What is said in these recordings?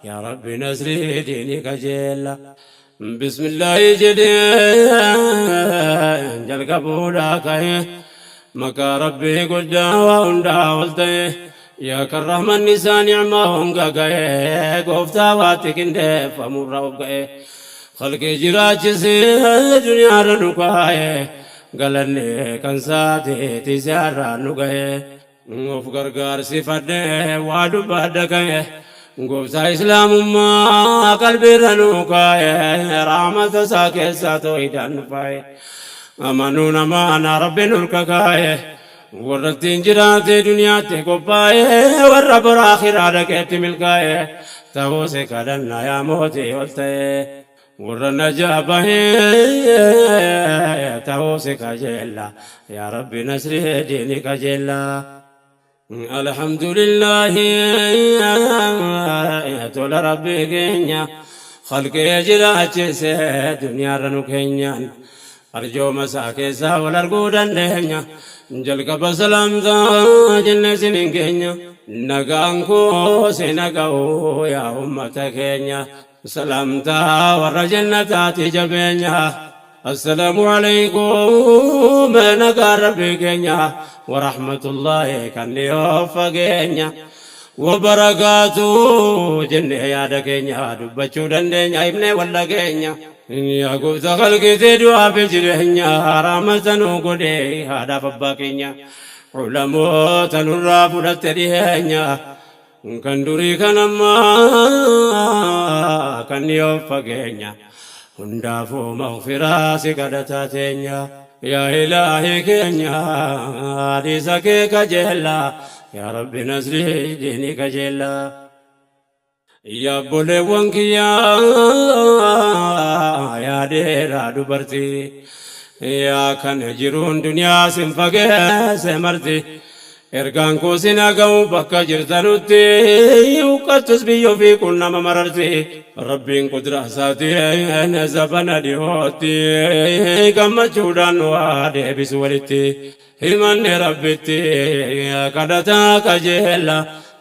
Yaa Rabbi nasrii diinii kajeella. Bismillaahi jedhee jalqabuudhaa ka'e, maqaa Rabbii guddaa waa hundaa ol ta'e, yaa kan rahmanni isaa ni'maa honga ga'e, gooftaa waatti qindeeffamurra of ga'e, khalqii jiraachisee duniyaarra nu kaa'e, galanni kan saatiiti si'arraa nu ga'e. Of gargaarsifadhe waa dubbadha ka'e, gooftaa islaamummaa qalbiirra nu kaa'e, rahmata isaa keessaa toohidaan nu faa'e, amanuu namaana Rabbiin ulka kaa'e, warra ittiin jiraate duniyaatti qophaa'e, warra bora akhiraa dhaqeetti milkaa'e ta'uu si kadhanna yaa mootii ol ta'e, warra najaa bahee ta'uu si kajeella. Yaa Rabbi nasrii diinii kajeella. Alhamdulillahi, tola Rabbii keenya khalqee jiraachise duniyaarra nu keenyaan, arjooma isaa keessaa wal arguu dandeenya. Jalqaba salaamtaa jenne isiniin keenya, nagaan koo si naga'u yaa ummata keenya, salaamtaa warra jannataati jabeenya. Assalaamu alaykum, nagaa Rabbii keenya warahmatullaahi kan dhiyoo fageenya wabarakaatu jennee yaada keenya dubbachuu dandeenya himnee walla keenya. Yaa gooftaa khalqiitee du'aa fi jireenya, rahmata nuu godhee haadhaaf abbaa keenya, ulamoota nurraa fudhatte dhiheenya, kan durii kan ammaa kan dhiyoo fageenya, hundaafuu maghfiraa si kadhataa teenya. Yaa ilaahi keenya hadiisa kee kajeella, yaa Rabbi nasrii diinii kajeella. Yaa obboleewwan kiyyaa, yaa dheeraa dubartii, yaa kan jiruun duniyaa sin fageesse marti, ergaan koo sin haga'u bakka jirtanutti, huqqattus biyya ofii kun nama mararti. Rabbiin qudraa isaatiin zabana dhihootti gammachuudhaan nu haa deebisu walitti. Himanne Rabbitti kadhataa kajeella,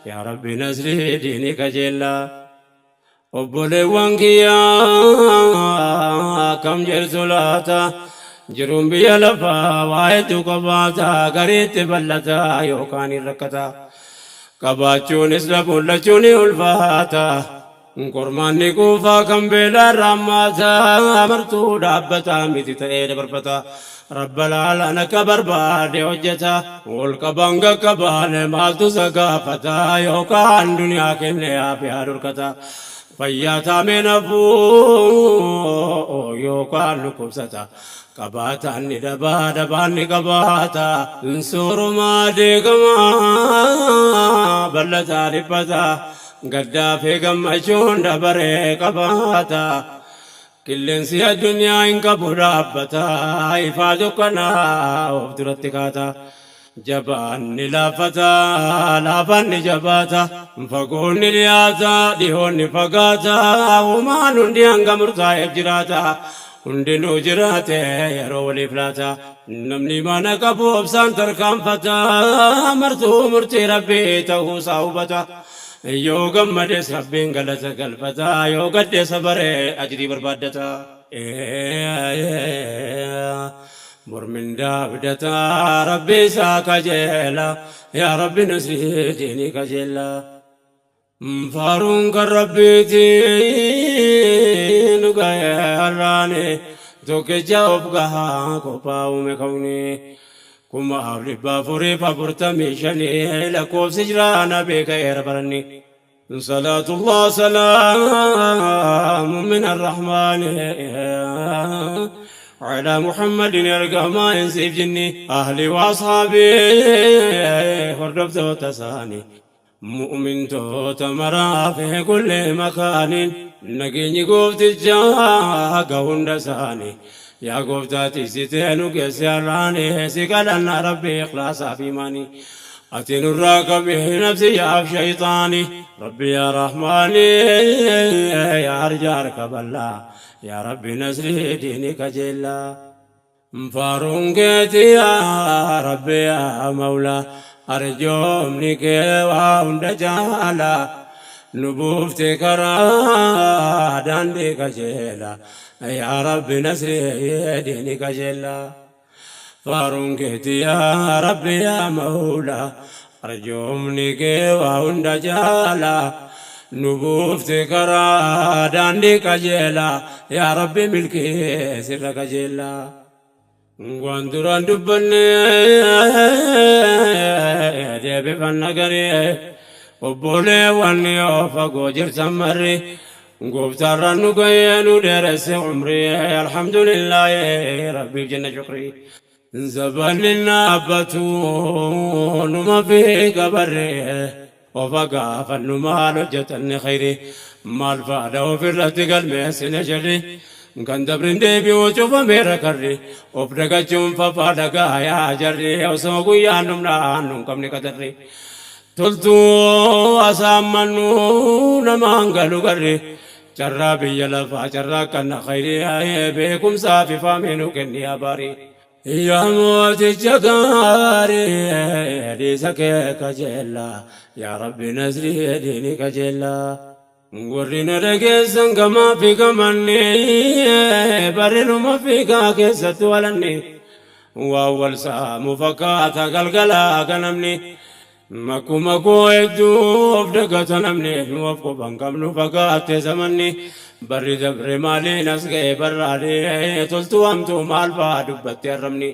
yaa Rabbi nasrii diinii kajeella. Obboleewwan kiyyaa, akkam jirtu laata? Jiruun biyya lafaa waa hedduu qabaata, gariitti bal'ata yookaan hin rakkata, qabaachuunis dhabuun lachuun ni ulfaata. Qormaanni kuufaa kan beelaa raammaata, martuu dhaabbataa miti ta'ee dabarfata. Rabba laalaan akka barbaade hojjeta, ol qaban qaqqabaan maaltu isa gaafata? Yookaan duniyaa kenne aafiyaa dhorkata, fayyaa taamee nafuu yookaan dhukkubsata, qabaataan ni dhabaa, dhabaan ni qabaata, soorumaa deegamaa bal'ataa dhiphata, gaddaa fi gammachuun dabaree qabaata. Qilleensi addunyaa hin qabu dhaabbata, ifaa dukkanaa of duratti kaata. Jabaan ni laaffata, laafaan ni jabaata, fagoon ni dhiyaata, dhihoon ni fagaata, uumaan hundi hanga murtaa'eef jiraata. Hundinuu jiraate yeroo waliif laata. Namni mana qabu obsaan tarkaanfata, martuu murtii Rabbii ta'uusaa hubata. Yoo gammades Rabbiin galata galfata, yoo gadde sabaree ajrii barbaaddata. Mormindaa abdata, Rabbi isaa kajeela, yaa Rabbi nasrii diinii kajeela. Faaruun kan Rabbiiti nu ga'e har'aani, tokkicha of gahaa qophaa'ume kauni. 4445 lakkoofsi jira na beeka'eera baranni. صلاة الله سلام من الرحمن على محمد ergamaa insiif jinni, أهلي وأصحابي hordoftoota isaanii, mu'mintoota maraa fi كل مكان, nageenyi gooftichaa ga hunda isaanii. Yaa gooftaa tiksitee nu geesse har'aani, si kadhanna Rabbi ikhlaasaa fi imaanii, ati nurraa qabi nafsiyyaaf shayxaani. Rabbi yaa Rahmaani, yaa arjaa harka bal'aa, yaa Rabbi nasrii diinii kajeellaa. Faaruun keeti yaa Rabbi yaa Mawlaa, arjoomni kee waa hunda caalaa. Nu buufte karaa daandii qajeela, yaa Rabbi nasrii diini qajeela. Faaruun keeti yaa Rabbi yaa Mawla, arjoomni kee waa hunda caala. Nu buufte karaa daandii qajeela, yaa Rabbi milkii sirra qajeela. Waan duraan dubbanne deebifanna garii, obboleewwan yoo fagoo jirtan marri, gooftaarraan nu ga'ee nu dheeresse umrii, alhamdulillaahi rabbiif jenna shukrii. Zabanni dhaabbatu numa fi gabarree, ofa gaafannu maal hojjetanne khayri, maal faadha ofirratti galmeessine sharri, kan dabrin deebi'u cufameera karri, of dagachuun fafaa dhagaa yaa jarri, osoo guyyaan dhumnaan nun qabne qadarri, toltuu asaammannu namaan galu garri, carraa biyya lafaa carraa kanna khayri, beekumsaa fi faamii nu kenni abaarii. Yaa mooticha gaarii, dhiisa kee kajeella, yaa Rabbi nasrii diini kajeella. Warri na dhageessan gamaa fi gamanni, barri numa fiigaa keessatti walanni, waan wal saamu fakkaata galgalaa ganamni. Makkuma koo hedduu of dagata namni, nu of quban qabnu fakkaate zamanni, barri dabre maaliin as ga'e barraadee, toltuu hamtuu maal fa'aa dubbatti arrabni,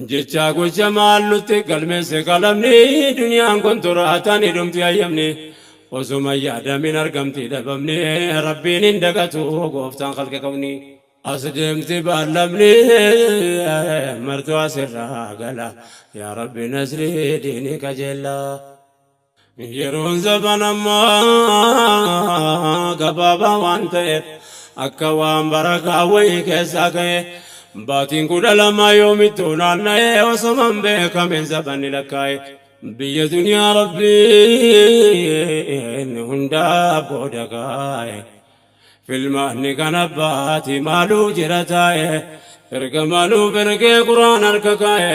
jecha gocha maal nutti galmeesse qalamni, duniyaan kun turaataan dhumti hayyamni, osuma yaadamin argamti dhabamni, rabbiin hin dagatu gooftaan khalqe qabni. As deemti baallamni martuu asirraa gala, yaa Rabbi nasrii diinii qajeella. Yeroon zaban ammaa gabaabaa waan ta'eef, akka waan barakaa wayii keessaa ka'e, baatiin 12 yoomittuu naanna'ee, osoma hin beekamin zabanni lakkaa'e. Biyya duniyaa Rabbiin hundaaf qooda kaa'e. Filmaanni kan abbaati maaluu jira taa'e, erga maaluu ergee quraan harka kaa'e,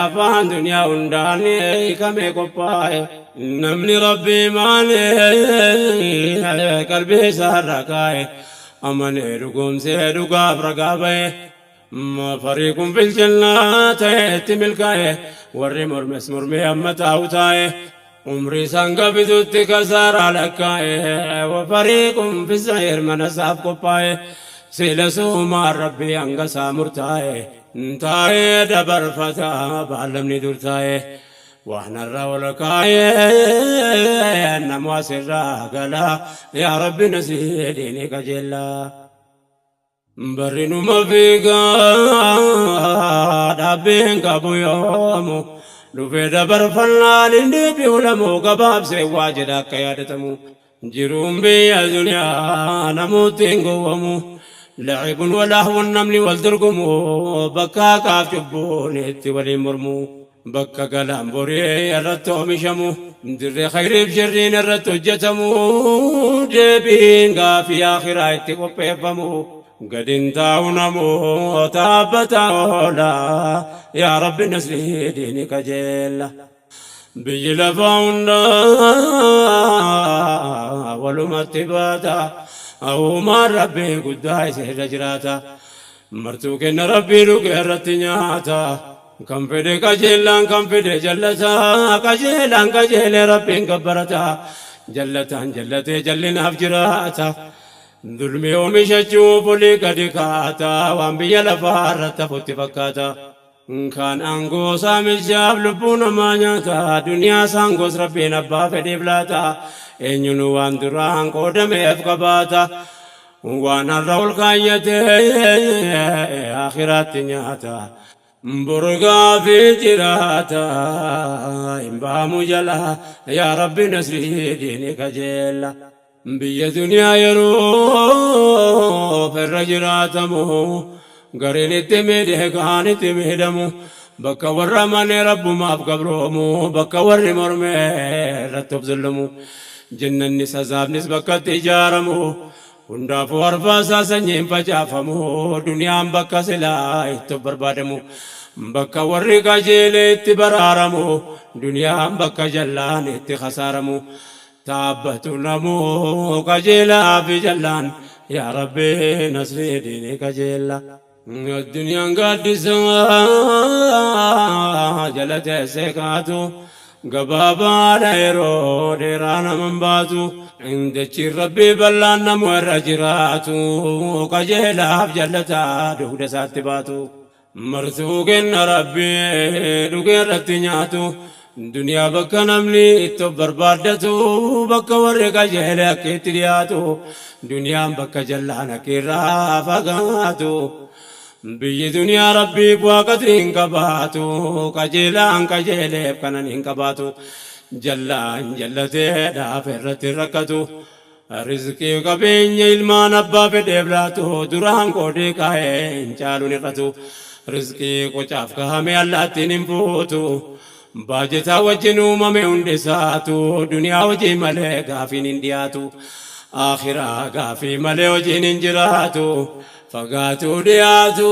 afaan duniyaa hundaan hiikamee qophaa'e. Namni Rabbii maalee qalbii isaarra kaa'e, amanee dhugoomsee dhugaaf ragaa ba'e. Fariiqun fil jannaa ta'etti milkaa'e, warri mormes mormee amma taa'u taa'e. Umrii isaan gabitutti kasaaraa lakkaa'e, fariiqun fi sa'iir mana isaaf qophaa'e. Sila suumaan Rabbii hanga isaa murtaa'e, taa'ee dabarfata baallamni dur taa'e. Waan har'a ol kaa'e namu asirraa gala, yaa Rabbi nasrii diinii qajeellaa. Barri numa fiigaa dhaabbiin qabu yoomu, dhufee dabarfannaan hin deebi'u lamuu, gabaabsee waa jedha akka yaadatamu. Jiruun biyya duniyaa namooti hin gowwamu. Lacibun walahwun namni wal dorgomu, bakka haqaaf cubbuun itti waliin mormu. Bakka galaan borii irratti oomishamu, dirree khayriif sharriin irratti hojjetamu, deebiin gaafii akhiraa itti qopheeffamu. Gadin taa'u namoota dhaabbataa oola, yaa Rabbi nasrii diini qajeella. Biyyi lafaa hundaa walumatti baata, uumaan Rabbii guddaa isa irra jiraata. Martuu kenna Rabbii dhuge irratti nyaata. Kan fedhe qajeelaan kan fedhe jallata, qajeelaan qajeelee Rabbiin gabbarata, jallataan jallatee jallinaaf jiraata. Dulmi oomishachuuf olii gadi kaata, waan biyya lafaa irratti hafutti fakkaata. Kan aangoo saamichaaf lubbuu namaa nyaata, duniyaa saangoos Rabbiin abbaa fedheef laata, eenyuun waan duraan qoodameef qabaata. Waan har'a ol kaayyatee akhiraatti nyaata. Borgaa fi jiraata hin baamu jala, yaa Rabbi nasrii diini kajeella. Biyya duniyaa yeroo irra jiraatamu, gariin itti miidhee kaan itti miidhamu, bakka warra amanee rabbumaaf gabroomu, bakka warri mormee irratti of zullumu, jannannis azaabnis bakka itti ijaaramu, hundaafuu arfaasaa sanyiin facaafamu, duniyaan bakka silaa itti of barbaadamu, bakka warri qajeelee itti baraaramu, duniyaan bakka jallaan itti khasaaramu. Taabbatu namuu qajeelaa fi jallaan, yaa Rabbi nasrii diinii qajeella. Addunyaan gaaddisa jala teessee kaatu, gabaabaadha, yeroo dheeraa naman baatu. Dachiin Rabbii bal'aan namu irra jiraatu, qajeelaaf jallataa dugda isaatti baatu. Martuu kenna Rabbii dhugee irratti nyaatu. Duniyaa bakka namni itti of barbaaddatu, bakka warri qajeele akka itti dhiyaatu, duniyaan bakka jallaan akka irraa fagaatu. Biyyi duniyaa Rabbiif waaqatni hin qabaatu, qajeelaan qajeeleef kanan hin qabaatu, jallaan jallateedhaaf irratti hin rakkatu. Rizqii qabeenya ilmaan abbaa fedheef laatu, duraan qoodee kaa'ee hin caaluun hir'atu. Rizqii qocaaf kahame allaattiin hin fuutu. Baajetaa wajjin uumame hundi isaatu, duniyaa hojii malee gaafiin hin dhiyaatu. Akhiraa gaafii malee hojiin hin jiraatu. Fagaatu dhiyaatu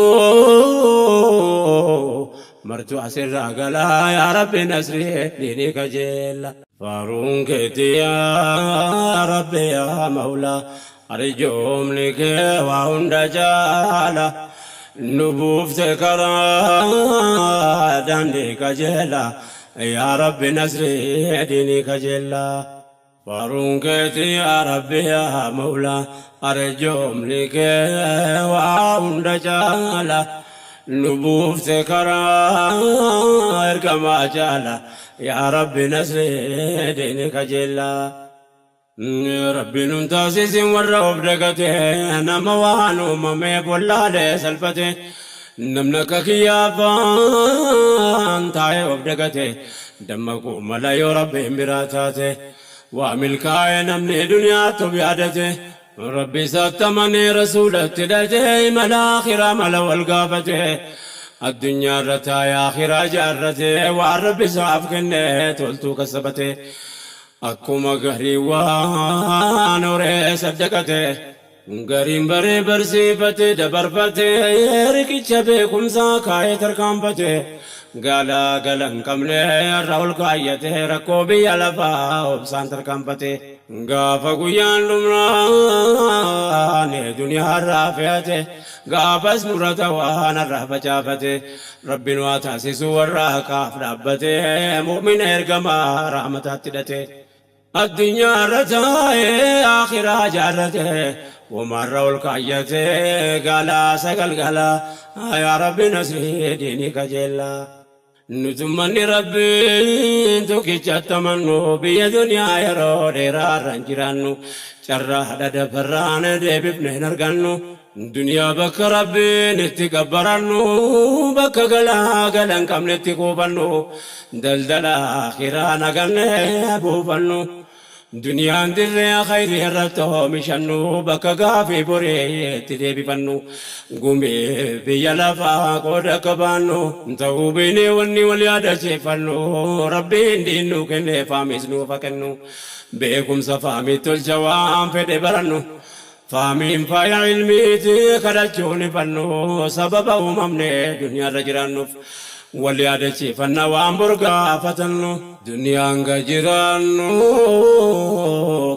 martu asirraa galaa, yaa Rabbi nasrii diinii kajeella. Faaruun keetii, yaa Rabbi yaa Mawlaa, arjoomni kee waa hunda caala. Nu buufte karaa daandii qajeela, yaa Rabbi nasrii diinii kajeella. Faaruun keetii, yaa Rabbi yaa Mawlaa, arjoomni kee waa hunda caala. Nu buufte karaa ergamaa caala, yaa Rabbi nasrii diinii kajeella. Rabbi nun taasisin warra of dagate, nama waan uumameef wallaalee salphate. Namni akka kiyyaafaan taa'ee of dagate, dammaquu mala yoo Rabbiin biraa taate. Waa milkaa'e namni duniyaatti of yaadate, Rabbi isaatti amanee rasuulatti hidhate, imala akhiraa mala wal gaafate. Addunyaa irra taa'ee akhiraa jaarrate, waan Rabbi isaaf kenne toltuu kasabate. Akkuma garii waan horee saddaqate, gariin baree barsiifate dabarfate, riqicha beekumsaa kaa'ee tarkaanfate. Gala gala hin qabne irra ol kaayyate, rakkoo biyya lafaa obsaan tarkaanfate. Gaafa guyyaan dhumnaan duniyaa irraa fe'ate, gaafas murata waan irraa facaafate. Rabbiin waa taasisu warra haqaaf dhaabbate, mu'mina ergamaa rahmataatti hidhate. Addunyaa irra taa'ee akhiraa jaarrate, womaarra ol kaayyate galaa sagal galaa, yaa Rabbi nasrii diinii kajeellaa. Nutummanni Rabbiin tokkichatti amannu, biyya duniyaa yeroo dheeraa irra hin jiraannu, carraa dhadabarraan deebifne hin argannu. Duniyaa bakka Rabbiin itti gabbarannu, bakka galaa gala hin qabne itti kuufannu, daldala akhiraa naganne buufannu. Duniyaan dirree khayrii irratti oomishannu, bakka gaafii borii itti deebifannu. Gumii biyya lafaa qooda qabaannu ta'uu beeknee wanni wal yaadachiifannu, Rabbiin diin nuu kennee faamis nuuf haa kennu. Beekumsa faamii tolcha waan fedhe barannu. Faamiin faaya ilmiiti kadhachuun ifannu, sababa uumamne duniyaarra jiraannuuf wal yaadachiifanna waan bor gaafatannu. Duniyaan ga jiraannu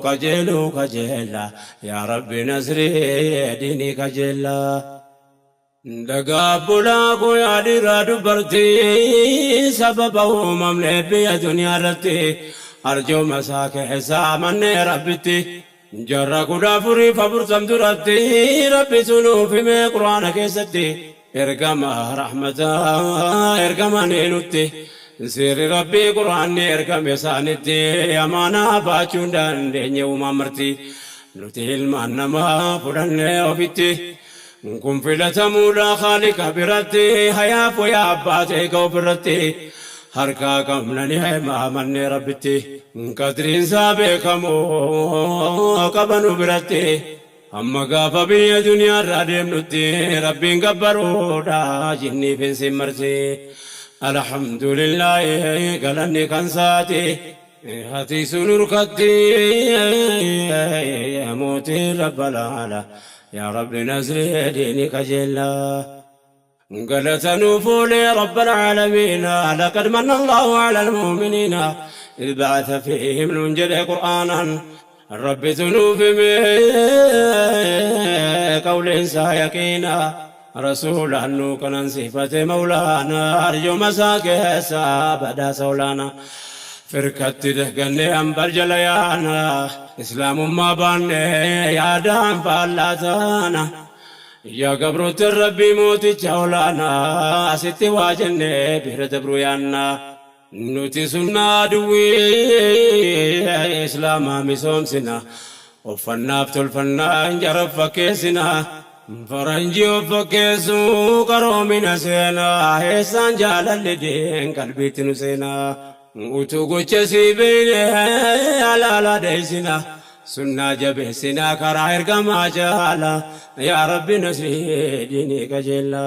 qajeeluu kajeella, yaa Rabbi nasrii diinii kajeella. Dhagaa bulaa guyyaa dhiiraa dubartii, sababa uumamne biyya duniyaa irratti, arjooma isaa keessaa mannee Rabbitti. Jarra 1440 duratti Rabbi sunuuf himee Quraana keessatti, ergama rahmataa ergamanii nutti. Seerri Rabbii Quraanni ergame isaanitti, amaanaa baachuu hin dandeenye uumaan marti. Nuti ilmaan namaa fudhannee ofitti. Kun filatamuudha Khaalika biratti, hayaaf wayaa abbaa ta'e ka ofirratti. Harkaa qabna ni himamannee Rabbitti. Qadriinsaa beekamu qabanu biratti. Amma gaafa biyya duniyaa irraa deemnutti, Rabbiin gabbaruudha jinniif hin simmarti. Alhamdulillaahi, galanni kan saati. Hati sun urkatti mootii rabbalaala, yaa Rabbi nasrii diini kajeellaa. Galata nuuf oolee rabbal aalamiina, laqad manna Allahu ala almu'miniina. إذ بعث فيهم nuun jedhe Qur'aanaan. Rabbitu nuuf hime qawleensaa yaqiina. Rasuulaan nuu qanansiifate Mawlaana arjooma isaa keessaa badhaasa olaana. Firkatti dagannee hambar jala yaana Islaamummaa baannee yaadaan faallaa taana. Yaa gabroottan Rabbii mooticha olaana asitti waa jennee bira dabruu yaanna. Nuti sunnaa aduwwii Islaamaa misoomsina. Uffannaaf tolfannaan jara of fakkeessina. Faranjii of fakkeessuu qaroomina seena. Eessaan jaalalli diin qalbiitti nu seena. Utuu gocha sii beeyne halaala dheeysina. Sunnaa jabeessina karaa ergamaa jaala. Yaa Rabbi nasrii diinii qajeella.